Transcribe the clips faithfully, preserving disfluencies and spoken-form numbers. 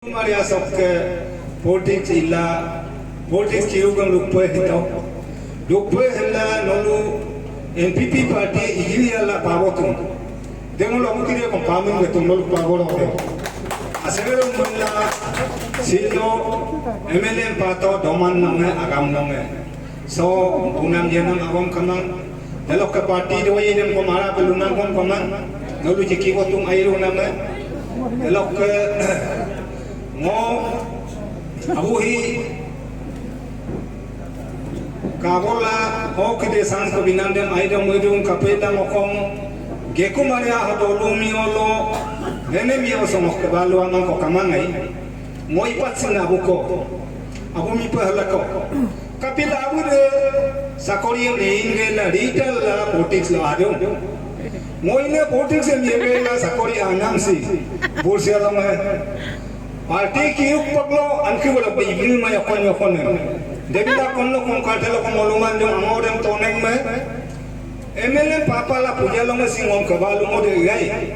Maria sokke politics ila, politics kiugang lupe hito. Lupe hela nolu N P P party ijili ala pabotung. Dengol aku kiri ko pamin betung nolu paboro. Asegero mula silo M L A pato doman nonge agam nonge. So unam jenam agom kamang. Delokke party doi dem ko mara pelunam kom kamang. Nolu jeki botung airu name. Delokke ngo abuhi kabola ho kede sang ko binandem aidom mudung kapeta mokong. Geku Maria ho dolu miolo. Nene mio somok kebalu amang ko kamangai. Ngo ipat sina abuko. Abu mipe halako. Kapila abu de sakori em ingela retail la politics lo adung. Ngo ina politics em ingela sakori anam si. Bursia lo me. Party kiuk paglo anki wala be ibil ma yakon yakon em. Debila konlo kon kartelo kon moluman jong angorem toneng me. M L A papa la puja lo me singom kebalu mo de gai.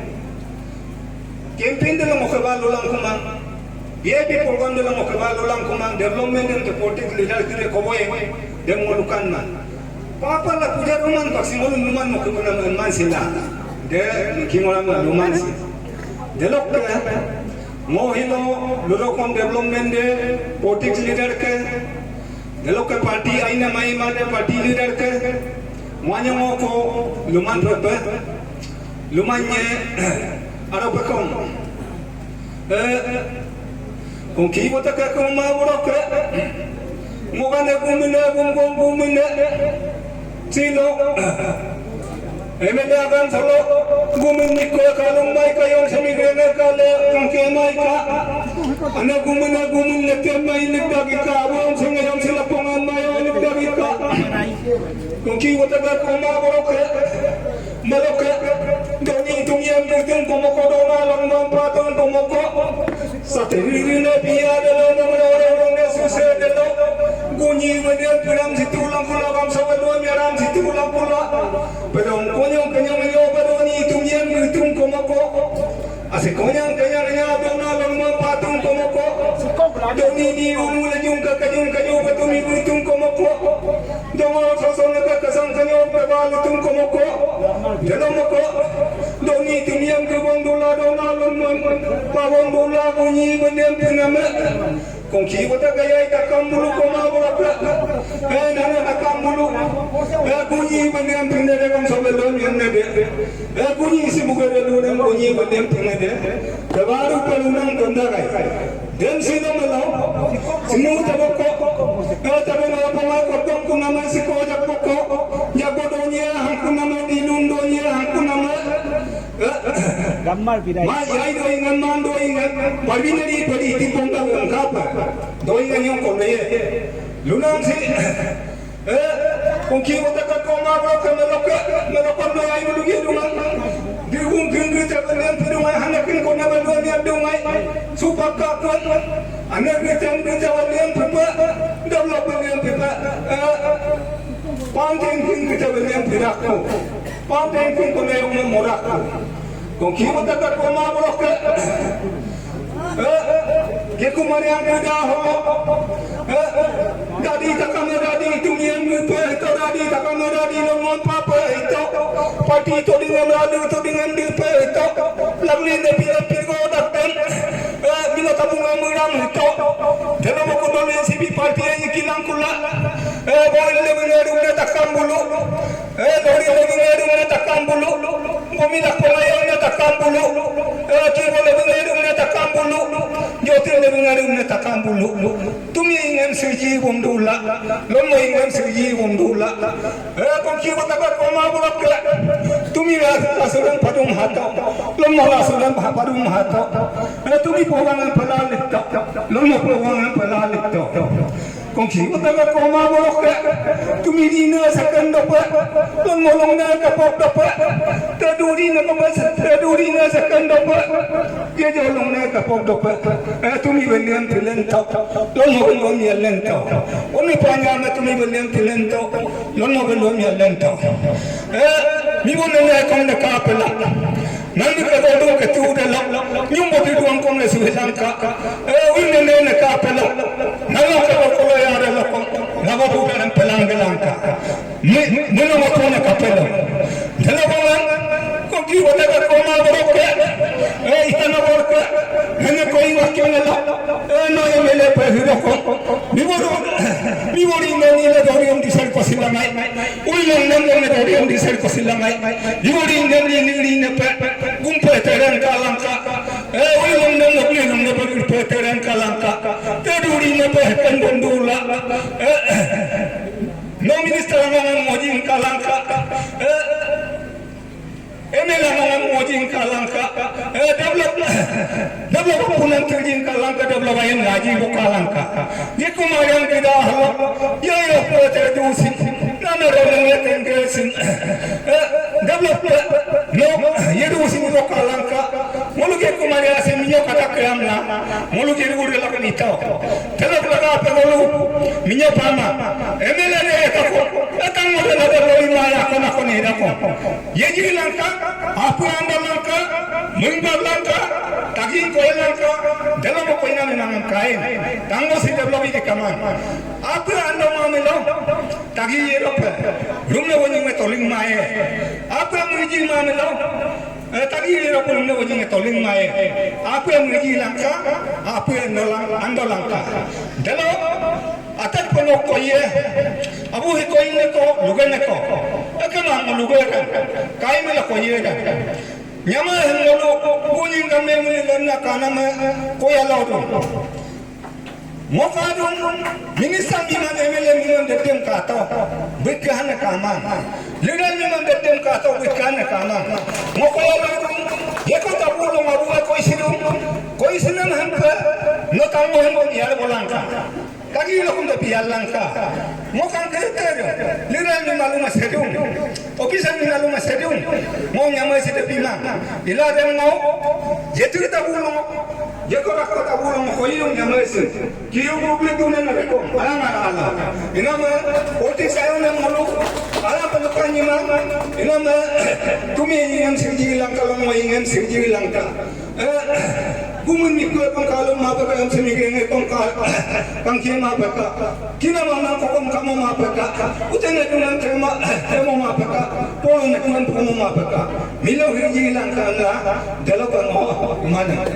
Campaign de lo mo kebalu lang kumang. V I P program de lo mo kebalu lang kumang. Development de politics leader kire koboy de mo lukan man. Papa la puja luman pak singol luman mo kebalu man sila. De kingolan luman si. Delokke ngo hilo lulokon development de politics leader ke. Delokke party aina mai made party leader ke. Wanya ngoko luman pepe. Lumanye aro pekong. Eh, kongki bota ke koma boroke. Ngokane gumine gumgong gumine. Silo. Emene agan solo. Gumin niko kalung mai ka yong semi grene kale kangke mai ka. Ane gumine gumin lete mai nik dagi ka. Abu yong singe yong silapongan mai yong nik dagi ka. Kongki bota ke koma boroke. Maloke, doni itung yem itung komoko dona lon mampa tung komoko. Sate riri ne pia de lo mama ore ore ne suse de lo. Gunyi wene piram situ langkula bam sawe lo miaram situ langkula. Pedong konyong kenyong yo pedoni itung yem itung komoko. Ase konyang kenyang nya dona lon mampa tung komoko. Doni ni unu lejung ke kejung kejung petumi itung komoko. Dongo sosong neka kesang kenyo pebal tung komoko. Delo moko. Doni tuniam ke bong dula dona lon mon. Pawong dula bunyi benem pename. Kongki bota gaya ita kambulu koma bota. Eh nana kambulu. Eh bunyi benem penade bang sobe lon yenne de. Eh bunyi si buka de lunem bunyi benem penade. Kebaru pelunang kondagai. Dem sino melo, simu taboko, eh, tabe na pama kotong kunama siko jakboko, jako donya hangkunama dilun donya hangkunama. Gammar pidai. Ma yai doingan man doingan, parbinari padi tipong da ungkapa. Doingan yong koleye. Lunang si, Eh, kongki bota ka koma bota ka meloka, meloka no ai bulu ge dungai. Di ung kengge ta benen pe dungai, hana ken kona bulu ni dungai. Supak ka kuat. Ana ge tang ge ta benen pe pa. Develop benen pe pa. Eh, pang teng kengge ta benen pe rak ko. Pang teng keng kona yong morak ko. Kongki bota ka koma bota ka. Eh, geku mariang ke daho. Eh, dadi takame dadi tumien mipe ito dadi takame dadi longon pape ito. Pati ito dengan lalu ito dengan dipe ito. Lagli ne pila pigo daten. Eh, bila tabung amuram ito. Delo moko dole sibi parti ayi kilang kula. Eh, boil le mengaru ne takam bulu. Eh, lori lori ngeru ne takam bulu. Bumi lako mayang ne takam bulu. Eh, kibo lori ngeru ne takam bulu. Joti lori ngeru ne takam bulu. Tumi ingem siji bum dula. Lomo ingem siji bum dula. Eh, kongki bota ka koma bulak ke. Tumi la, la sudan padung hato. Lomo la sudan padung hato. Eh, tumi pogang pelalik to. Lomo pogang pelalik to. Kongsi utama koma boroke. Tumi dina sakan dope. Long molong na kapok dope. Taduri na kapok, taduri na sakan dope. Dia jolong na kapok dope. Eh, tumi belian pilen tau. Long molong ya len tau. Oni panya na tumi belian pilen tau. Long molong ya len tau. Eh, mi bon na kong na kapela. Nani ke dodo ke tu de lo, nyumbo di duang kong le suhi langka. E, win ne ne ne ka pelo. Nalo ke lo kolo ya de lo kong, nabo bu de pelang de langka. Mi, mi no mo kone ka pelo. Delo bolan, ko ki wata ka ko ma boro ke. E, itana boro ke. Nene ko iwa ke ne lo. E, no M L A pe hiro ko. Mibori, mibori nani na dori om disar ko silangai. Ui long nam long na dori om disar ko silangai. Mibori nani ni ni na pe, gumpe teren kalangka. E, ui long nam long ni long na pe gumpe teren kalangka. Te duri na pe kan bondula. E, no minister ngan mojing kalangka. E, M L A ngan mojing kalangka, e, develop, develop punang tujing kalangka, develop ayen ngaji bo kalangka. Ye kumayang kita halo, ya ya ko te dusin, nana ro nang ya tenggesin. E, develop, no, ye dusin bo kalangka. Mulu ke kumari asin minyo kata kayam na, mulu ke uri lak nito. Telok laka pe mulu, minyo pama. M L A de tako, etang mulu laka loi maya kona kone dako. Yeji langka, apu anda langka, mengbar langka, taging koi langka, delo mo koina menangan kain. Tango si delo bi de kaman. Apu anda mamelo, tagi yerope. Rumna wonyi me toling mae. Apu muji mamelo. E, tagi yerope rumna wonyi me toling mae. Apu muji langka, apu ando lang, ando langka. Delo, atak ponok koye. Abu hi koinne ko, luganne ko. Eke ma mo lugaran. Kai mela koyeran. Nyama hengolo, kunying kame muli lenna kaname, koya laudun. Ngokadun, minister miman M L A miman dedem kato, bikahane kaman. Leader miman dedem kato, bikahane kaman. Ngokoya laudun, yeko tabulong abu koisidun, koisidun hempe, no tango hempe yar bolangka. Tagi lo kumda piyal langka. Ngo kan ke teru. Liran ni maluma sedung. Opisan ni maluma sedung. Ngo nyamai sida pima. Ila dem ngo. Jetu kita bulung. Jeko rakko ta bulung koyung nyamai se. Kiyu bubli tuna na reko. Ala ala ala. Inama. Oti sayo na malu. Ala pelukan nyima. Inama. Tumi ingem siji langka, longo ingem siji langka. E, gumun mi kue pangkalo mapeka, em semi genge pangkal, pangkie mapeka. Kina mama kokom kamo mapeka. Utene tunan tema, temo mapeka. Polo ne tunan pomo mapeka. Milo hiji langka na, delo kamo mana.